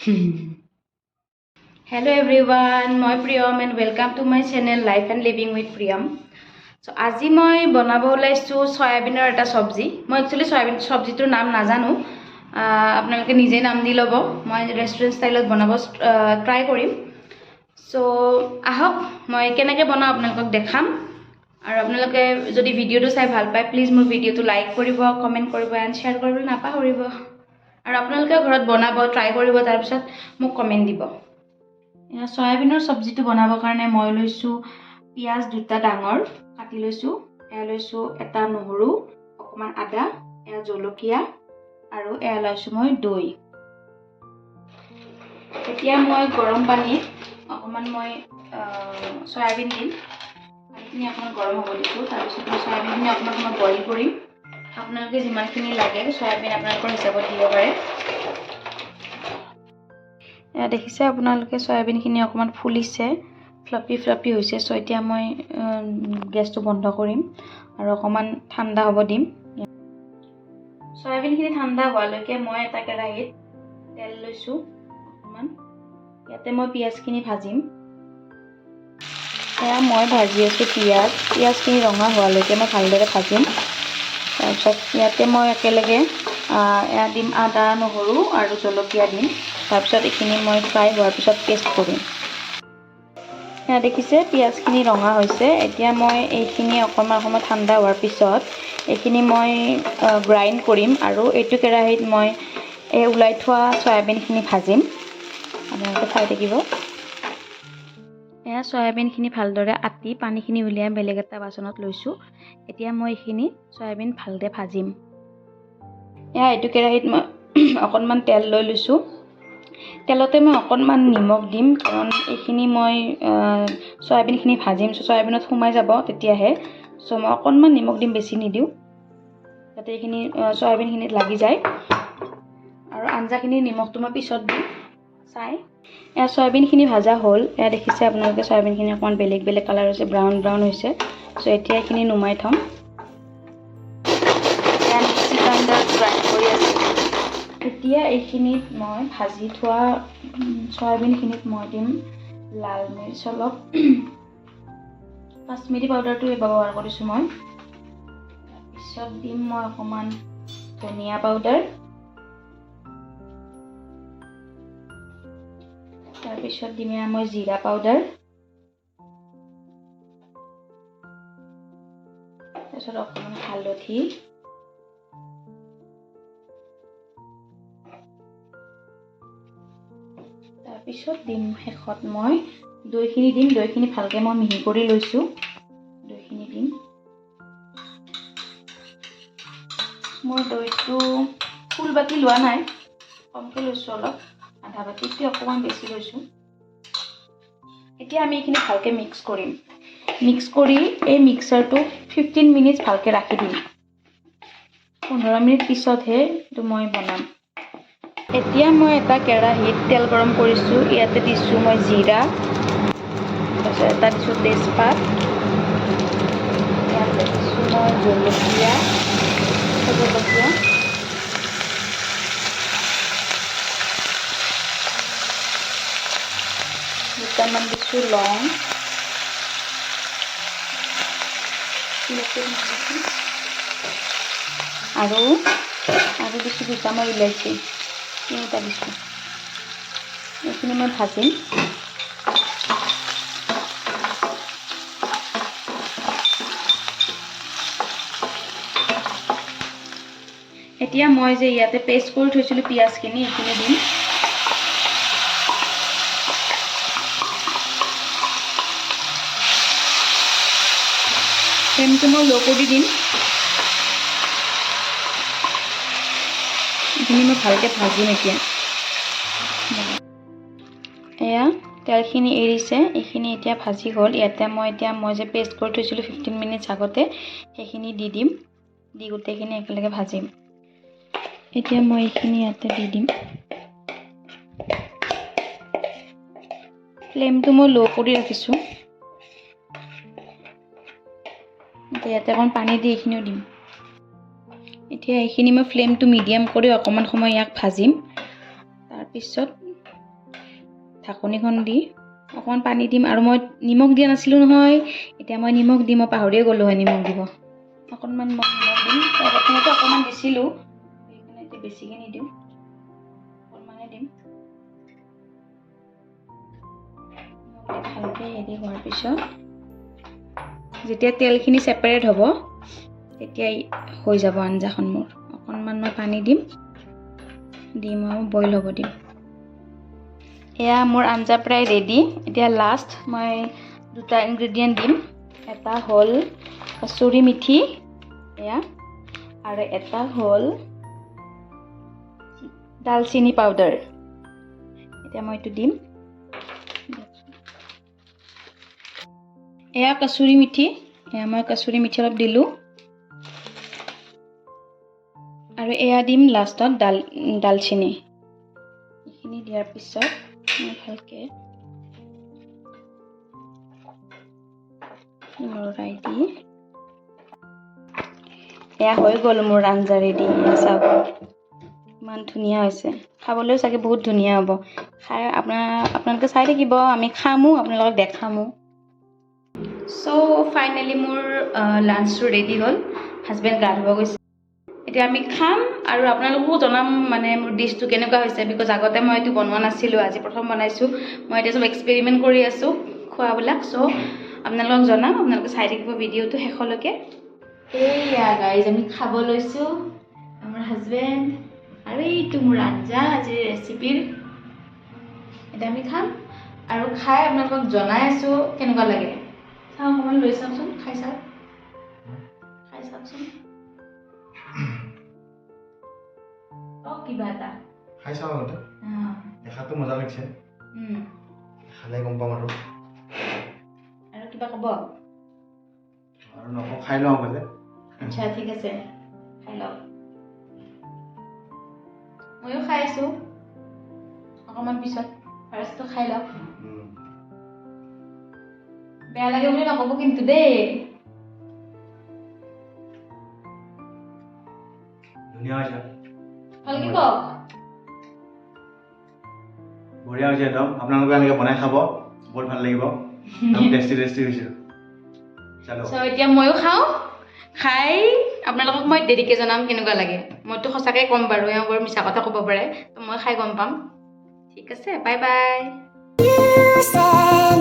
Hello everyone, মই Priyam and welcome to my channel Life and Living with Priyam. So আজি মই বনাব ওলাইছোঁ চয়াবিনৰ এটা চব্জি। মই একচুৱেলি চয়াবিন চব্জিটোৰ নাম নাজানো, আপোনালোকে নিজে নাম দি ল'ব। মই ৰেষ্টুৰেণ্ট ষ্টাইলত বনাব ট্ৰাই কৰিম। চ' আহক, মই কেনেকৈ বনাওঁ আপোনালোকক দেখাম। আৰু আপোনালোকে যদি ভিডিঅ'টো চাই ভাল পায়, প্লিজ মোৰ ভিডিঅ'টো লাইক কৰিব, কমেণ্ট কৰিব এণ্ড শ্বেয়াৰ কৰিবলৈ নাপাহৰিব। আৰু আপোনালোকেও ঘৰত বনাব ট্ৰাই কৰিব, তাৰপিছত মোক কমেণ্ট দিব। এয়া চয়াবিনৰ চব্জিটো বনাবৰ কাৰণে মই লৈছোঁ পিঁয়াজ দুটা ডাঙৰ কাটি লৈছোঁ, এয়া লৈছোঁ এটা নহৰু, অকণমান আদা, এয়া জলকীয়া আৰু এয়া লৈছোঁ মই দৈ। এতিয়া মই গৰম পানীত অকণমান মই চয়াবিন দিম। পানীখিনি অকণমান গৰম হ'ব দিছোঁ। তাৰপিছত মই চয়াবিনখিনি অকণমান সময় বইল কৰিম। আপোনালোকে যিমানখিনি লাগে চয়াবিন, আপোনালোকৰ হিচাপত দিব পাৰে। এয়া দেখিছে আপোনালোকে, চয়াবিনখিনি অকণমান ফুলিছে, ফ্লাফি ফ্লাফি হৈছে। চ' এতিয়া মই গেছটো বন্ধ কৰিম আৰু অকণমান ঠাণ্ডা হ'ব দিম। চয়াবিনখিনি ঠাণ্ডা হোৱালৈকে মই এটা কেৰাহীত তেল লৈছোঁ অকণমান। ইয়াতে মই পিঁয়াজখিনি ভাজিম। এয়া মই ভাজি আছোঁ পিঁয়াজ। পিঁয়াজখিনি ৰঙা হোৱালৈকে মই ভালদৰে ভাজিম। তাৰপিছত ইয়াতে মই একেলগে এয়া দিম, আদা, নহৰু আৰু জলকীয়া দিম। তাৰপিছত এইখিনি মই ফ্ৰাই হোৱাৰ পিছত পেষ্ট কৰিম। এয়া দেখিছে, পিঁয়াজখিনি ৰঙা হৈছে। এতিয়া মই এইখিনি অকণমান সময় ঠাণ্ডা হোৱাৰ পিছত এইখিনি মই গ্ৰাইণ্ড কৰিম আৰু এইটো কেৰাহীত মই এই ওলাই থোৱা চয়াবিনখিনি ভাজিম। আপোনালোকে চাই থাকিব। এয়া চয়াবিনখিনি ভালদৰে আটি পানীখিনি উলিয়াই বেলেগ এটা বাচনত লৈছোঁ। এতিয়া মই এইখিনি চয়াবিন ভালদৰে ভাজিম। এয়া এইটো কেৰাহীত মই অকণমান তেল লৈ লৈছোঁ। তেলতে মই অকণমান নিমখ দিম, কাৰণ এইখিনি মই চয়াবিনখিনি ভাজিম, চ' চয়াবিনত সোমাই যাব তেতিয়াহে। চ' মই অকণমান নিমখ দিম, বেছি নিদিওঁ, যাতে এইখিনি চয়াবিনখিনিত লাগি যায়। আৰু আঞ্জাখিনিৰ নিমখটো মই পিছত দিম চাই। এয়া চয়াবিনখিনি ভাজা হ'ল। এয়া দেখিছে আপোনালোকে, চয়াবিনখিনি অকণমান বেলেগ বেলেগ কালাৰ হৈছে, ব্ৰাউন ব্ৰাউন হৈছে। চ' এতিয়া এইখিনি নুমাই থ'ম। এয়া মিক্সি গ্ৰাইণ্ডাৰত গ্ৰাইণ্ড কৰি আছোঁ। এতিয়া এইখিনিত মই ভাজি থোৱা চয়াবিনখিনিত মই দিম লাল মিৰ্চ অলপ, কাশ্মীৰী পাউডাৰটো ব্যৱহাৰ কৰিছোঁ মই। তাৰপিছত দিম মই অকণমান ধনিয়া পাউডাৰ। তাৰপিছত দিম এয়া মই জিৰা পাউডাৰ। তাৰপিছত অকণমান হালধি, তাৰপিছত দিম শেষত মই দৈখিনি দিম। দৈখিনি ভালকৈ মই মিহি কৰি লৈছোঁ, দৈখিনি দিম। মই দৈটো ফুল বাতি লোৱা নাই, কমকৈ লৈছোঁ অলপ, আধা বাতিতকৈ অকণমান বেছি লৈছোঁ। এতিয়া আমি এইখিনি ভালকৈ মিক্স কৰিম। মিক্স কৰি এই মিক্সাৰটো 15 মিনিটছ ভালকৈ ৰাখি দিম। 15 মিনিট পিছতহে এইটো মই বনাম। এতিয়া মই এটা কেৰাহীত তেল গৰম কৰিছোঁ। ইয়াতে দিছোঁ মই জিৰা, তাৰপিছত এটা দিছোঁ তেজপাত, ইয়াতে দিছোঁ মই জলকীয়া, জলকীয়া, দুটামান দিছোঁ লং, আৰু আৰু দিছোঁ দুটা মই ইলাচি, তিনিটা দিছোঁ। এইখিনি মই ভাজিম। এতিয়া মই যে ইয়াতে পেষ্ট কৰি থৈছিলোঁ পিঁয়াজখিনি, এইখিনি দিম। ফ্লেমটো মই ল' কৰি দিম। এইখিনি মই ভালকৈ ভাজিম এতিয়া। এয়া তেলখিনি এৰিছে, এইখিনি এতিয়া ভাজি হ'ল। ইয়াতে মই এতিয়া মই যে পেষ্ট কৰি থৈছিলোঁ 15 মিনিটছ আগতে, সেইখিনি দি দিম। দি গোটেইখিনি একেলগে ভাজিম। এতিয়া মই এইখিনি ইয়াতে দি দিম। ফ্লেমটো মই ল' কৰি ৰাখিছোঁ। এতিয়া ইয়াতে অকণ পানী দি এইখিনিও দিম। এতিয়া এইখিনি মই ফ্লেমটো মিডিয়াম কৰি অকণমান সময় ইয়াক ভাজিম। তাৰপিছত ঢাকনিখন দি অকণমান পানী দিম। আৰু মই নিমখ দিয়া নাছিলোঁ নহয়, এতিয়া মই নিমখ দিম। মই পাহৰিয়ে গ'লোঁ হয় নিমখ দিব। অকণমান মই নিমখ দিম। প্ৰথমতে অকণমান দিছিলোঁ, সেইকাৰণে এতিয়া বেছিকৈ নিদিওঁ, অকণমানে দিম। নিমখ দি ভালকৈ হেৰি হোৱাৰ পিছত যেতিয়া তেলখিনি ছেপাৰেট হ'ব, তেতিয়া হৈ যাব আঞ্জাখন মোৰ। অকণমান মই পানী দিম, দি মই বইল হ'ব দিম। এয়া মোৰ আঞ্জা প্ৰায় ৰেডি। এতিয়া লাষ্ট মই দুটা ইনগ্ৰেডিয়েণ্ট দিম। এটা হ'ল কচুৰি মিঠি এয়া, আৰু এটা হ'ল ডালচিনি পাউডাৰ। এতিয়া মই এইটো দিম। এয়া কচুৰি মিঠি, এয়া মই কচুৰি মিঠি অলপ দিলোঁ। আৰু এয়া দিম লাষ্টত ডালচিনি। এইখিনি দিয়াৰ পিছত মই ভালকৈ লৰাই দি এয়া হৈ গ'ল মোৰ আঞ্জা ৰেডি। এয়া চাওক, ইমান ধুনীয়া হৈছে। খাবলৈও চাগে বহুত ধুনীয়া হ'ব। খাই আপোনালোকে চাই থাকিব, আমি খামো, আপোনালোকক দেখামো। চ' ফাইনেলি মোৰ লাঞ্চটো ৰেডি হ'ল। হাজবেণ্ড গা ধুব গৈছে, এতিয়া আমি খাম আৰু আপোনালোককো জনাম মানে মোৰ ডিছটো কেনেকুৱা হৈছে, because আগতে মই এইটো বনোৱা নাছিলোঁ, আজি প্ৰথম বনাইছোঁ। মই এতিয়া চব এক্সপেৰিমেণ্ট কৰি আছোঁ খোৱাবিলাক। চ' আপোনালোকক জনাম, আপোনালোকে চাই থাকিব ভিডিঅ'টো শেষলৈকে। এইয়া গাইজ, আমি খাব লৈছোঁ, আমাৰ হাজবেণ্ড আৰু এইটো মোৰ আঞ্জা আজিৰ ৰেচিপিৰ। এতিয়া আমি খাম আৰু খাই আপোনালোকক জনাই আছোঁ কেনেকুৱা লাগে। চাওঁ, অকণমান লৈ চাওকচোন, খাই চাওক, খাই চাওকচোন। কওক কিবা এটা। খাই চাওঁ আগতে। দেখাতো মজা লাগিছে। খালে গম পাম আৰু। আৰু কিবা ক'ব? আৰু নকওঁ, খাই লওঁ আগতে। আচ্ছা, ঠিক আছে, খাই লওক। ময়ো খাই আছোঁ, অকণমান পিছত। ফাৰ্ষ্টটো খাই লওক। বেয়া লাগে বুলি নক'ব কিন্তু দেই। ধুনীয়া হৈছে। ভালকে কওক। বঢ়িয়া হৈছে একদম। আপোনালোকে এনেকৈ বনাই খাব, বহুত ভাল লাগিব। একদম টেষ্টি টেষ্টি হৈছে। চলো। চ' এতিয়া ময়ো খাওঁ। খাই আপোনালোকক মই দেৰিকৈ জনাম কেনেকুৱা লাগে। মইতো সঁচাকৈ ক'ম বাৰু, এওঁ বাৰু মিছা কথা ক'ব পাৰে, ত' মই খাই গম পাম। ঠিক আছে, বাই বাই। You said